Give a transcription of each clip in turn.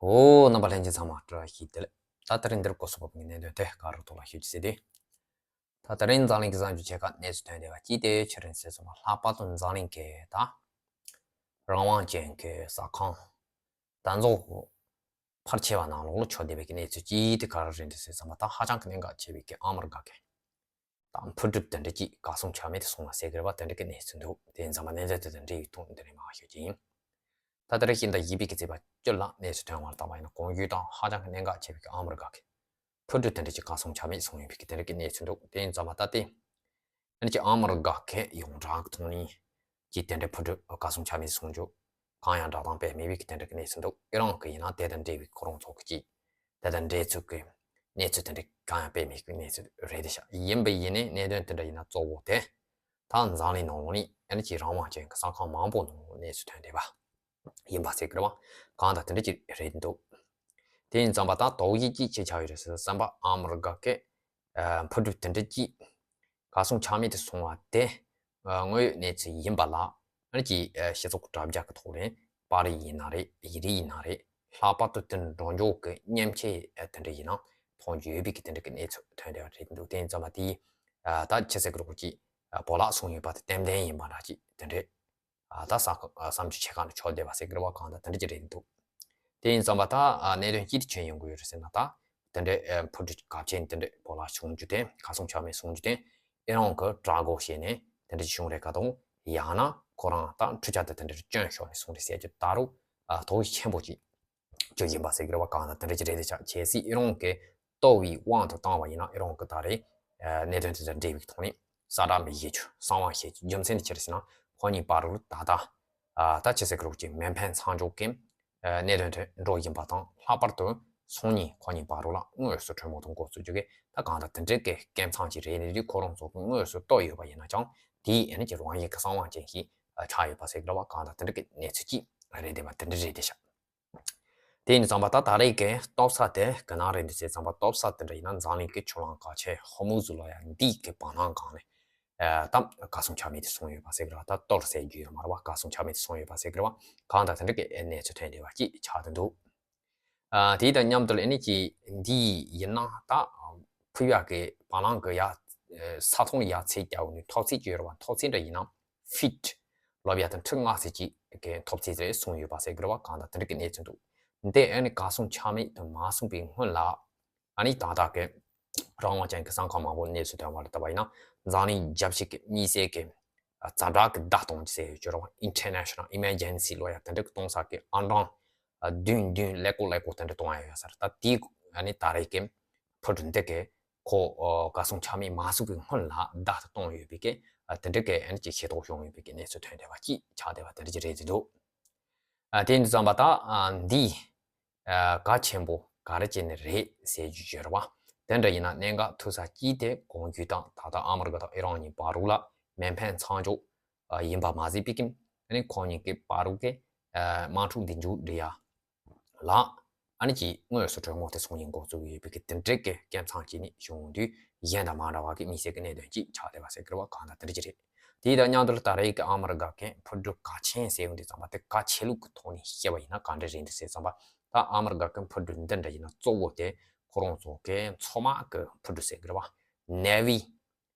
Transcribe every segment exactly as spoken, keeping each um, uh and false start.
ཨོ། རྣམ་པ་ལྷན་རྒྱས་ཚང་མ་བཀྲ་ཤིས་བདེ་ལེགས། ད་དེ་རིང་འདིར་སྐོར་སོགས་པའི་གནད་དོན་དེ་ག་རུ་ཐོག་ལ་ཤོད་ཀྱི་ཟེར་ཏེ། ད་དེ་རིང་འཛམ་གླིང་གི་གསར་འགྱུར་ཆེ་ཁག་གནས་ཚུལ་ཐོན་བསྡད་པ་གཅིག་དེ་ཆི་རེད་ཟེར་སོང་བ། ལྷག་པར་དུ་འཛམ་གླིང་གི་ད་རང་དབང་ཅན་གྱི་གསར་ཁང་ད་ཚོ་ཕལ་ཆེ་བ་ནང་ལོགས་ལ་ཆགས་བསྡད་པའི་གནས་ཚུལ་གཅིག་དེ་ག་རེ་རེད་འདུག་ཟེར་ཙམ་པ། ད་ཧ་ཅང་གི་གནད་འགག་ཆེ་བའི་གི་ཨ་མི་རི་ཀ་གི་ད་འཕུར་གྲུ་དེ་འདྲ་གཅིག་གར་སོང་ཆ་མེད་དུ་སོང་བ་ཟེར་གི་རེད་པ། དེ་འདྲ་གི་གནས་ཚུལ་འདུག་དེ་ཡིན་ཙང་མ་གནས་ཚུལ་དེ་དང་འབྲེལ་བའི་ཐོག་འདི་ནས་མར་ཤོད་ཀྱི་ཡིན། ད་ལྟ་རེ་བཞིན་ད་བཞི་པའི་གི་ཚེས་པ་བཅུ་ལ་གནས་ཚུལ་ཐོན་བར་བལྟས་པ་ཡིན་ན། གོང་ཞུས་དང་ཧ་ཅང་གི་གནད་འགག་ཆེ་བའི་གི་ཨ་མི་རི་ཀ་གི་འཕུར་གྲུ་དེ་འདྲ་གཅིག་གར་སོང་ཆ་མེད་སོང་ཡོད་པའི་གི་དེ་འདྲ་གི་གནས་ཚུལ་འདུག་དེ་ཡིན་ཙང་མ་ད་ལྟ་ཨ་ནི་གཅིག་ཨ་མི་རི་ཀ་གི་ཡོངས་གྲགས་ཀྱི་ཐོག་ནས་ཀྱི་དེ་འདྲའི་འཕུར་གྲུ་གར་སོང་ཆ་མེད་སོང་རྒྱུ་གང་ཡང་བསྒྲགས་སྟངས་སྤེལ་མེད་པའི་གི་དེ་འདྲ་གི་གནས་ཚུལ་འདུག་ཨི་རན་གི་ཡིན་ན་དེ་དང་འབྲེལ་བའི་ཁོ་རང་ཚོ་གི་ཅིག་དེ་དང་འབྲེལ་ཚུལ་གི་གནས་ཚུལ་དེ་འདྲ་གང་ཡང་སྤེལ་མེད་པའི་གནས་ཚུལ་རེད་དེ་ཤག་ཡིན་པ་ཡིན་ནའི་གནད་དོན་དེ་འདྲ་ཡིན་ན་གཙོ་བོ་དེ་ད་འཛམ་གླིང་ནང་ལོགས་ནས་ཨ་ནི་ཅིག་རང་དབང་ཅན་གི་གསར་ཁང་མང་པོ་ནང་ལོགས་གནས་ཚུལ་ཐོན་བསྡད་པ་ཡིན་པ་ཟེར་གི་རེད་པ། གང་ལྟར་དེ་འདྲ་ཅིག་རེད་འདུག་དེ་ཡིན་ཙང་པ་ད་དོགས་གཞི་ཅིག་ཅི་ཆགས་ཡོད་རེད་ཟེར་ཙམ་པ། ཨ་མི་རི་ཀ་གི་ཨ་འཕུར་གྲུ་དེ་འདྲ་ཅིག་གར་སོང་ཆ་མེད་དུ་སོང་བ་དེ་ཨ་དངོས་ཡོད་གནས་ཚུལ་ཡིན་པ་ལ། ཨ་ནི་ཅིག་ཨ་སྤྱི་ཚོགས་དྲ་རྒྱ་གི་ཐོག་ནས་པར་རིས་ཡིན་ན་རེད། ཡིག་རིགས་ཡིན་ན་རེད། ལྷག་པར་དུ་དེ་འགྲོ་འཇུག་གི་མཉེན་ཆས་ཨ་དེ་འདྲ་ཡིན་ན་མཐོང་རྒྱུ་ཡོད་པའི་གི་དེ་འདྲ་གི་གནས་ཚུལ་ཐོན་བསྡད་པ་རེད་འདུག་དེ་ཡིན་ཙང་པ་དེ་ཨ་ད་ཅི་ཟེར་གི་རེད་གོ། ཅིག་ཨ་བོ་ལག་སོང་ཡོད་པ་དེ་ཏན་ཏན་ཡིན་པ་འདྲ་ཅིག་དེ་འདྲ། ཨ་ད་ས་ཁ་ཨ་བསམ་ཚུལ་ཆེ་ཁག་ནས་ཆགས་བསྡད་པ་ཟེར་གི་རེད་པ། གང་ལྟར་དེ་འདྲ་ཅིག་རེད་འདུག་དེ་ཡིན་ཙང་པ་ད་ཨ་གནད་དོན་ཅི་ཐད་ཕྱིན་ཡོང་གི་ཡོད་རེད་ཟེར་ན། ད་དེ་འདྲའི་ཨ་འཕུར་གྲུ་གལ་ཆེན་དེ་འདྲའི་བོ་ལག་བྱུང་རྒྱུ་དེ། གར་སོང་ཆ་མེད་སོང་རྒྱུ་དེ་ཨི་རན་གི་དྲག་རྒོལ་བྱས་ནས་དེ་འདྲ་ཅིག་བྱུང་རེད་ག་དང་། ཡང་ན་ཁོ་རང་ད་འཕྲུལ་ཆས་དེ་དེ་འདྲ་སྐྱོན་ཤོར་ནས་སོང་རེད་ཟེར་རྒྱུ་ད་རུང་ཨ་དོགས་གཞི་ཆེན་པོ་ཅིག་ཅིག་ཡིན་པ་ཟེར་གི་རེད་པ། གང་ལྟར་དེ་འདྲ་ཅིག་རེད་དེ་ཤག་གལ་སྲིད་ཨི་རན་གི་ལྟོ་བའི་དབང་དུ་བཏང་བ་ཡིན་ན། ཨི་རན་གི་ད་རེས་ཨ་གནད་དོན་དེ་དང་འབྲེལ་བའི་ཐོག་ནས་གསལ་བསྒྲགས་མི་བྱེད་རྒྱུ། གསང་བ་བྱེད་རྒྱུ། རྒྱུ་མཚན་དེ་ཅི་རེད་ཟེར་ན། ཁོ་གཉིས་བར་དུ་ད་ལྟ་ཨ་ད་ཅི་ཟེར་གི་རེད་གོ། ཅིག་མེ་འཕེན་མཚམས་འཇོག་གི་ཨ་གནད་དོན་དེ་འགྲོ་བཞིན་པ་དང་། ལྷག་པར་དུ་སང་ཉིན་ཁོ་གཉིས་བར་དུ་ལ་དངོས་སུ་གྲོས་མོལ་དང་འགོ་འཛུགས་རྒྱུ་གི་ད་གང་ལྟར་དེ་འདྲའི་གི་སྐབས་མཚམས་ཅིག་རེད། ནས་དུས་ཁོ་རང་ཚོ་གི་དངོས་སུ་ལྟོས་ཡོད་པ་ཡིན་ན་ཅང་དེའི་ཨ་ནི་ཅིག་རང་ཉིད་ཀྱི་གསང་བ་ཅན་ཞིག་ཨ་ཆགས་ཡོད་པ་ཟེར་གི་རེད་པ། གང་ལྟར་དེ་འདྲ་གི་གནས་ཚུལ་ཅིག་རེད་བསྡད་པ་དེ་འདྲ་རེད་དེ་ཤག་དེ་ཡིན་ཙང་པ་ད་ད་རེས་ཀྱི་གཏོར་ས་དེ་ག་ན་རེད་འདུག་ཟེར་ཙང་པ། གཏོར་ས་དེ་འདྲ་ཡིན་ན་འཛམ་གླིང་གི་ཆུ་གླིང་གལ་ཆེ་ཧོར་མུ་ཛི་ལབ་ཡ་འདི་གི་བར་སྣང་སྒང་ནས་ཨ་ད་གར་སོང་ཆ་མེད་དུ་སོང་ཡོད་པ་ཟེར་གི་རེད་པ། ད་གཏོར་ཟེར་རྒྱུ་ཡོད་མ་རེད་པ། གར་སོང་ཆ་མེད་དུ་སོང་ཡོད་པ་ཟེར་གི་རེད་པ། གང་ལྟར་དེ་འདྲ་གི་གནས་ཚུལ་ཐོན་བསྡད་པ་ཅིག་ཆགས་བསྡད་འདུག་ཨ་དེ་དང་མཉམ་དུ་ལ་ཨ་ནི་ཅིག་འདི་ཡིན་ན་ད་ཕུ་ཡ་གི་བར་སྣང་གི་ཡ་ས་མཐོང་ཡ་ཚད་རྒྱག་ནས་མཐོ་ཚད་ཅིག་ཡོད་རེད་པ། མཐོ་ཚད་འདྲ་ཡིན་ན་ཕིཊ་ལབ་ཡ་དང་ཁྲི་ལྔ་ཙམ་ཅིག་གི་མཐོ་ཚད་རེད་གསུངས་ཡོད་པ་ཟེར་གི་རེད་པ། གང་ལྟར་དེ་འདྲ་གི་གནས་ཚུལ་འདུག་འདི་ཨ་ནི་གར་སོང་ཆ་མེད་དུ་མ་སོང་བའི་སྔོན་ལ་ཨ་ནི་ད་ལྟ་གི་རང་དབང་ཅན་གི་གསར་ཁང་མང་པོ་གནས་ཚུལ་ཐོན་པ་ལ་བལྟས་པ་ཡིན་ན། འཛམ་གླིང་རྒྱབ་ཕྱོགས་ཀྱི་དམིགས་བསལ་གྱི་ཛ་དྲག་གི་བརྡ་གཏོང་ཟེར་ཡོད་ཀྱི་རེད་པ། International Emergency ལབ་ཡ་དེ་འདྲ་གི་གཏོང་ས་གི་ཨང་གྲངས་བདུན་བདུན་ཀླད་ཀོར་ཀླད་ཀོར་དེ་འདྲ་གཏོང་ཡ་ཡོད་ས་རེད། ད་དེའི་ཨ་ནི་ད་རེས་ཀྱི་འཕུར་གྲུ་འདི་གི་ཁོ་ཨ་གར་སོང་ཆ་མེད་མ་སོང་བའི་སྔོན་ལ་བརྡ་གཏོང་ཡོད་པའི་གི་ཨ་དེ་འདྲ་གི་ཨ་ནི་ཅིག་ཤེས་རྟོགས་བྱུང་ཡོད་པའི་གི་གནས་ཚུལ་ཐོན་བསྡད་པ་ཅིག་ཆགས་བསྡད་པ་དེ་འདྲ་ཅིག་རེད་འདུག་ཨ་དེ་ཡིན་དུས་ཙམ་པ་ད་ཨ་འདི་ཨ་གལ་ཆེན་པོ་ག་རེ་བྱས་ནས་རེད་ཟེར་རྒྱུ་ཡོད་རེད་པ། དེ་འདྲ་ཡིན་ན་གནད་འགག་ཐུག་ས་གཅིག་དེ་གོང་ཞུས་དང་ད་ལྟ་ཨ་མི་རི་ཀ་དང་ཨི་རན་གཉིས་བར་དུ་ལ་མེ་འཕེན་མཚམས་འཇོག་ཨ་ཡིན་པ་མ་ཟད་པའི་གི་ཨ་ནི་ཁོང་གཉིས་ཀྱི་བར་དུ་གི་ཨ་དམག་འཁྲུག་འདི་མཇུག་སྒྲིལ་ཡ་ལ་ཨ་ནི་ཅིག་དངོས་སུ་གྲོས་མོལ་དེ་སང་ཉིན་འགོ་བཙུགས་ཡོད་པའི་གི་དེ་འདྲའི་གི་སྐབས་མཚམས་ཅིག་ནས་བྱུང་དུས་གཞན་དང་མ་འདྲ་བ་གི་དམིགས་བསལ་གི་གནད་དོན་ཅིག་ཆགས་བསྡད་པ་ཟེར་གི་རེད་པ། གང་ལྟར་དེ་འདྲ་ཅིག་རེད། དེ་དང་མཉམ་དུ་ལ་ད་རེས་ཀྱི་ཨ་མི་རི་ཀ་གི་འཕུར་གྲུ་གལ་ཆེན་ཟེར་ཡོང་དུས་ཙམ་པ་དེ་གལ་ཆེ་ལུགས་ཀྱི་ཐོག་ནས་བཤད་པ་ཡིན་ན་ག་འདྲ་རེད་འདུག་ཟེར་ཙམ་པ། ད་ཨ་མི་རི་ཀ་གི་འཕུར་གྲུ་འདི་འདྲ་ཡིན་ན་གཙོ་བོ་དེ་ཁོ་རང་ཚོ་གི་མཚོ་དམག་གི་འཕུར་གྲུ་ཟེར་གི་རེད་པ། Navy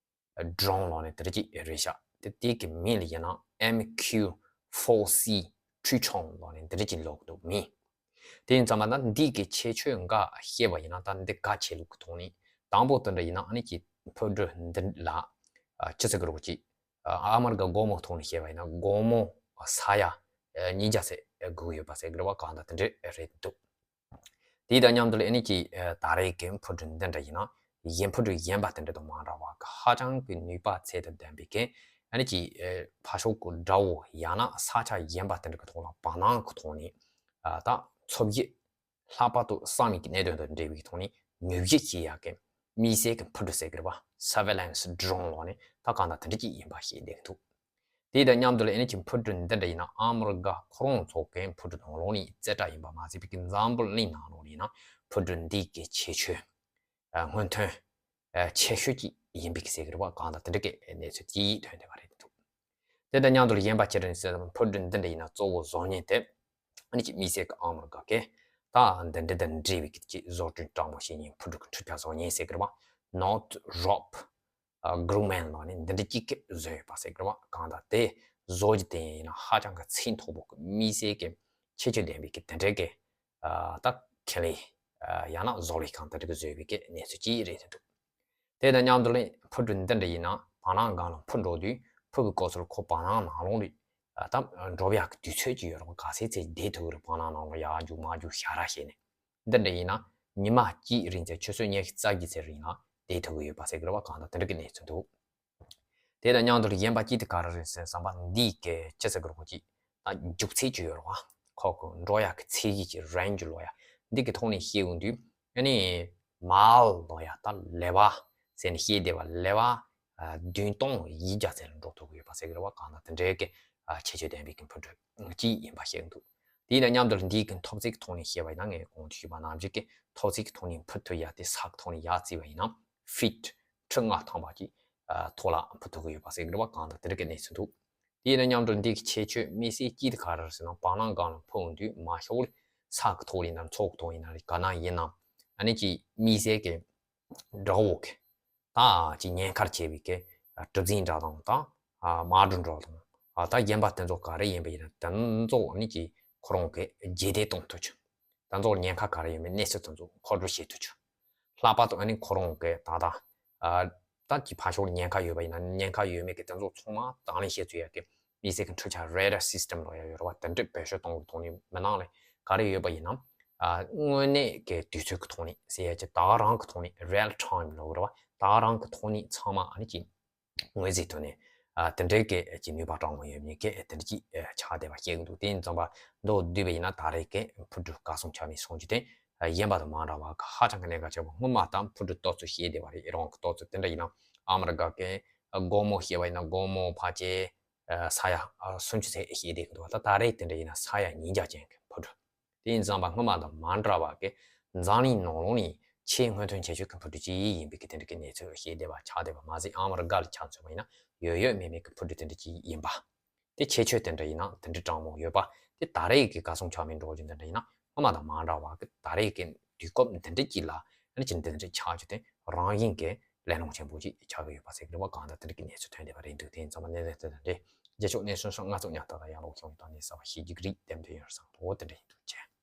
drone ལབ་ནས་དེ་འདྲ་ཅིག་རེད་ཤག་དེ་དེ་གི་མིང་ལ་ཡིན་ན་M Q four C Triton ལབ་ནས་འདི་འདྲ་ཅིག་ལབ་ཀྱི་འདུག་མིང་། དེ་ཡིན་ཙང་མ་ད་འདི་གི་ཁྱད་ཆོས་འགའ་བཤད་པ་ཡིན་ན། ད་འདི་གལ་ཆེ་ལུགས་ཀྱི་ཐོག་ནས་དང་པོ་དེ་འདྲ་ཡིན་ན་ཨ་ནི་ཅིག་འཕུར་གྲུ་འདི་ལ་ཨ་ཅི་ཟེར་གི་རེད་གོ། ཅིག་ཨ་ཨ་མི་རི་ཀ་སྒོར་མོ་ཐོག་ནས་བཤད་པ་ཡིན་ན་སྒོར་མོ་ས་ཡ་ཨ་ཉིས་བརྒྱ་ཙམ་དགོས་ཀྱི་ཡོད་པ་ཟེར་གི་རེད་པ། གང་ལྟར་དེ་འདྲ་རེད་འདུག་དེ་དང་མཉམ་དུ་ལ་ཨ་ནི་ཅིག་ཨ་ད་རེས་ཀྱི་འཕུར་གྲུ་འདི་འདྲ་ཡིན་ན་གཞན་འཕུར་གྲུ་གཞན་པ་དེ་འདྲ་དང་མ་འདྲ་བ་གི་ཧ་ཅང་གི་ནུས་པ་ཚད་དང་ལྡན་པའི་གི་ཨ་ནི་ཅིག་ཨ་ཕར་ཕྱོགས་ཀྱི་དགྲ་བོ་ཡང་ན་ས་ཆ་གཞན་པ་དེ་འདྲ་གི་ཐོག་ལ་བར་སྣང་གི་ཐོག་ནས་ཨ་ད་མཚོ་བཞི་ལྷག་པར་དུ་ས་མིག་གི་གནད་དོན་དང་འབྲེལ་བའི་ཐོག་ནས་ཉུལ་བཞི་བྱེད་ཡག་གི་དམིགས་བསལ་གྱི་འཕུར་གྲུ་ཟེར་གི་རེད་པ། Surveillance drone ལབ་ནས་ད་གང་ལྟར་དེ་འདྲ་ཅིག་ཡིན་པ་ཤེས་བསྡད་ཀྱི་འདུག་དེ་དང་མཉམ་དུ་ལ་ཨ་ནི་ཅིག་འཕུར་གྲུ་འདི་འདྲ་ཡིན་ན་ཨ་མི་རི་ཀ་ཁོ་རང་ཚོ་གི་འཕུར་གྲུ་ནང་ལོགས་ནས་རྩེ་གྲས་ཡིན་པ་མ་ཟད་པའི་གི་འཛམ་བུ་གླིང་ནང་ལོགས་ནས་ཡིན་ན་འཕུར་གྲུ་འདི་གི་ཁྱད་ཆོས་ཨ་སྔོན་ཐོན་ཨ་ཆེ་ཤོས་ཅིག་ཡིན་པའི་གི་ཟེར་གི་རེད་པ། གང་ལྟར་དེ་འདྲ་གི་གནས་ཚུལ་ཅིག་ཐོན་བསྡད་པ་རེད་འདུག་དེ་དང་མཉམ་དུ་ལ་གཞན་པ་ཅི་རེད་ཟེར་ན། འཕུར་གྲུ་འདི་འདྲ་ཡིན་ན་གཙོ་བོ་བཟོ་མཁན་དེ་ཨ་ནི་ཅིག་དམིགས་བསལ་གྱི་ཨ་མི་རི་ཀ་གི་ད་ ད་འདི་འདྲ་དང་འབྲེལ་བའི་གི་ཅིག་བཟོ་སྐྲུན་དྲང་མོ་བྱེད་མཁན་འཕུར་གྲུ་གི་འཕྲུལ་ཆས་བཟོ་མཁན་ཟེར་གི་རེད་བ། Northrop Grumman ལབ་ནས་འདི་འདྲ་ཅིག་གིས་བཟོས་ཡོད་པ་ཟེར་གི་རེད་བ། གང་ལྟར་དེ་བཟོ་རྒྱུ་དེ་ཡིན་ན་ཧ་ཅང་གི་ཚད་མཐོ་པོ་གི་དམིགས་བསལ་གི་ཁྱད་ཆོས་ལྡན་པའི་གི་དེ་འདྲ་གི་ད་ཁེ་ལས་ཡང་ན་བཟོ་ལས་ཁང་དེ་འདྲ་གི་བཟོས་པའི་གི་གནས་ཚུལ་ཅིག་རེད་འདུག་དེ་དང་མཉམ་དུ་ལ་འཕུར་གྲུ་འདི་འདྲ་ཡིན་ན་བར་སྣང་སྒང་ལ་འཕུར་འགྲོ་དུས་འཕུར་གྱི་སྐབས་སུ་ཁོ་བར་སྣང་ནང་ལོགས་ལ་ད་འགྲོ་ཡག་གི་དུས་ཚོད་ཅིག་ཡོད་རེད། ག་ཚད་ཚད་བསྡད་ཐུབ་ཀྱི་རེད། བར་སྣང་ནང་ལོགས་ཡར་རྒྱུག་མར་རྒྱུག་ཞབས་བྲོ་བྱས་ནས། འདི་འདྲ་ཡིན་ན་ཉི་མ་གཅིག་རིང་ཚད་ཆུ་ཚོད་ཉི་ཤུ་རྩ་བརྒྱད་ཙམ་རིང་ལ་བསྡད་ཐུབ་ཀྱི་ཡོད་པ་ཟེར་གྱི་རེད་བ། གང་ལྟར་དེ་འདྲ་གི་གནས་ཚུལ་འདུག་དེ་དང་མཉམ་དུ་གཞན་པ་གཅིག་དེ་ག་རེ་རེད་ཟེར་བསམ་པ་འདི་གི་ཅི་ཟེར་གི་རེད། ཁོ་ཅིག་ད་རྒྱུག་ཚད་ཅིག་ཡོད་རེད་བ། ཁོ་གི་འགྲོ་ཡག་གི་ཚད་གཞི་ཅིག་range ལབ་ཡ་འདི་གི་ཐོག་ནས་བཤད་ཡོང་དུས་ཨ་ནི་mile ལབ་ཡ་ད་ལེ་བ་ཟེར་ནས་བཤད་བསྡད་པ་ལེ་བ་བདུན་སྟོང་ཡིན་རྒྱ་ཚད་ལ་འགྲོ་ཐུབ་ཀྱི་ཡོད་པ་ཟེར་གི་རེད་བ། གང་ལྟར་དེ་འདྲའི་གི་ཁྱད་ཆོས་ལྡན་པའི་གི་འཕུར་གྲུ་གཅིག་ཡིན་པ་བཤད་འདུག་དེ་ཡིན་ན་མཉམ་དུ་འདིའི་གི་མཐོ་ཚད་ཀྱི་ཐོག་ནས་བཤད་པ་ཡིན་ན། ངས་གོང་དུ་ཞུས་པ་ནང་བཞིན་གི་མཐོ་ཚད་ཀྱི་ཐོག་ནས་འཕུར་ཐུབ་ཡ་དེ་ས་གི་ཐོག་ནས་ཡར་བརྩིས་པ་ཡིན་ན་feet ཁྲི་ལྔ་ཐམ་པ་ཅིག་མཐོ་ལ་འཕུར་ཐུབ་ཀྱི་ཡོད་པ་ཟེར་གི་རེད་བ། གང་ལྟར་དེ་འདྲ་གི་གནས་ཚུལ་འདུག་དེ་ཡིན་ན་མཉམ་དུ་འདི་གི་ཁྱད་ཆོས་དམིགས་བསལ་གཅིག་དེ་ག་རེ་རེད་ཟེར་ན། བར་སྣང་སྒང་ལ་འཕུར་འོང་དུས་མ་ཤོག་ལ་ས་གི་ཐོག་ཡིན་ན་མཚོ་གི་ཐོག་ཡིན་ན་རེད། ག་ན་ཡིན་ན་ཨ་ནི་ཅིག་དམིགས་བསལ་གི་བྲག་འོག་གི་ད་ཅིག་ཉེན་ཁར་ཆེ་བའི་གི་གྲུ་གཟིངས་འདྲ་དང་ད་དམག་གྲུ་འདྲ་དང་ད་རྒན་པ་དེ་ཚོ་ག་རེ་ཡིན་པ་ཡིན་ན་དེ་ཚོ་ཨ་ནི་ཅིག་ཁོ་རང་གི་རྗེས་འདེད་གཏོང་ཐུབ་ཆུ། དེ་ཚོ་ཉེན་ཁ་ག་རེ་ཡོད་མེད་གནས་ཚུལ་དེ་ཚོ་མཁོ་སྤྲོད་བྱེད་ཐུབ་ཆུ། ལྷག་པར་དུ་ཨ་ནི་ཁོ་རང་གི་ད་ད་ད་ཀྱི་ཕར་ཕྱོགས་ལ་ཉེན་ཁ་ཡོད་པ་ཡིན་ན་ཉེན་ཁ་ཡོད་མེད་ཀྱི་དེ་ཚོ་ཚང་མ་དང་ལེན་བྱེད་ཚུལ་ཡ་གི་དམིགས་བསལ་གྱི་འཕྲུལ་ཆས་radar system ལབ་ཡ་ཡོད་རེད་བ། དེ་འདྲ་བེད་སྤྱོད་གཏོང་གི་ཐོག་ནས་མི་ནང་ལ་ག་རེ་ཡོད་པ་ཡིན་ན། དངོས་གནས་ཀྱི་དུས་ཚོད་ཀྱི་ཐོག་ནས་ཟེར་ཡ་ཀྱི་ད་ག་རང་གི་ཐོག་ནས་real time ལབ་ཡོད་རེད་བ། ད་ག་རང་གི་ཐོག་ནས་ཚང་མ་ཨ་ནི་ཀྱི་དངོས་རྫས་ཐོག་ནས་ཨ་དེ་འདྲའི་གི་ཀྱི་ནུས་པ་དྲང་མོ་ཡོད་མཁན་གྱི་དེ་འདྲ་ཅིག་ཨ་ཆགས་བསྡད་པ་བཤད་གི་འདུག་དེ་ཡིན་ཙང་པ་མདོར་བསྡུས་པ་ཡིན་ན་ད་རེས་ཀྱི་འཕུར་གྲུ་གར་སོང་ཆ་མེད་སོང་རྒྱུ་དེ་ཨ་གཞན་པ་དང་མ་འདྲ་བ་ཧ་ཅང་གི་གནད་འགག་ཆེ་བ། སྔོན་མ་ད་འཕུར་གྲུ་ཏོག་ཙམ་བཤད་བསྡད་པ་རེད། ཨི་རན་གྱི་ཏོག་ཙམ་དེ་འདྲ་ཡིན་ན་ཨ་མི་རི་ཀ་གི་ཨ་སྒོར་མོ་བཤད་པ་ཡིན་ན་སྒོར་མོ་ཕལ་ཆེར་ཨ་ས་ཡ་ཨ་སུམ་ཅུ་ཙམ་བཤད་བསྡད་གི་འདུག་ད་ད་རེས་དེ་འདྲ་ཡིན་ན་ས་ཡ་ཉིས་བརྒྱ་ཅན་གྱི་འཕུར་གྲུ། དེ་ཡིན་ཙང་པ་སྔོན་མ་དང་མ་འདྲ་བ་གི་འཛམ་གླིང་ནང་ལོགས་ནས་ཆེས་སྔོན་ཐོན་ཁྱད་ཆོས་ཀྱི་འཕུར་གྲུ་ཅིག་ཡིན་པའི་གི་དེ་འདྲ་གི་གནས་ཚུལ་བཤད་བསྡད་པ་ཆགས་བསྡད་པ་མ་ཟད། ཨ་མི་རི་ཀ་ལ་ཆ་མཚོན་པ་ཡིན་ན་ཡོད་ཡོད་མེད་མེད་ཀྱི་འཕུར་གྲུ་དེ་འདྲ་ཅིག་ཡིན་པ། དེ་ཁྱད་ཆོས་དེ་འདྲ་ཡིན་ན་དེ་འདྲ་དྲང་མོ་ཡོད་པ། དེ་ད་རེས་ཀྱི་གར་སོང་ཆ་མེད་འགྲོ་རྒྱུ་འདི་འདྲ་ཡིན་ན་སྔོན་མ་དང་མ་འདྲ་བ་གི་ད་རེས་ཀྱི་དུས་སྐབས་འདི་འདྲ་ཅིག་ལ་ཨ་ནི་ཅིག་འདི་འདྲ་ཆགས་རྒྱུ་དེ་རང་བཞིན་གྱི་གླེང་སློང་ཆེན་པོ་ཅིག་ཆགས་ཀྱི་ཡོད་པ་ཟེར་གི་རེད་བ། གང་ལྟར་དེ་འདྲ་གི་གནས་ཚུལ་ཐོན་བསྡད་པ་རེད་འདུག་དེ་ཡིན་ཙང་པ་གནས་ཚུལ་དེ་འདྲ་རེད། རྒྱལ་ཕྱོགས་གནས་ཚུལ་སོགས་ང་ཚོ་ཉག་ཐག་ལ་ཡང་ལོག་བྱུང་དང་ནས་གསར་བ་ཤེས་རྒྱུ་གི་རིགས་དེ་འདྲ་ཡོད་རེད་བསམ་འདུག་དེ་འདྲ་ཡིན་འདུག་ཅེས།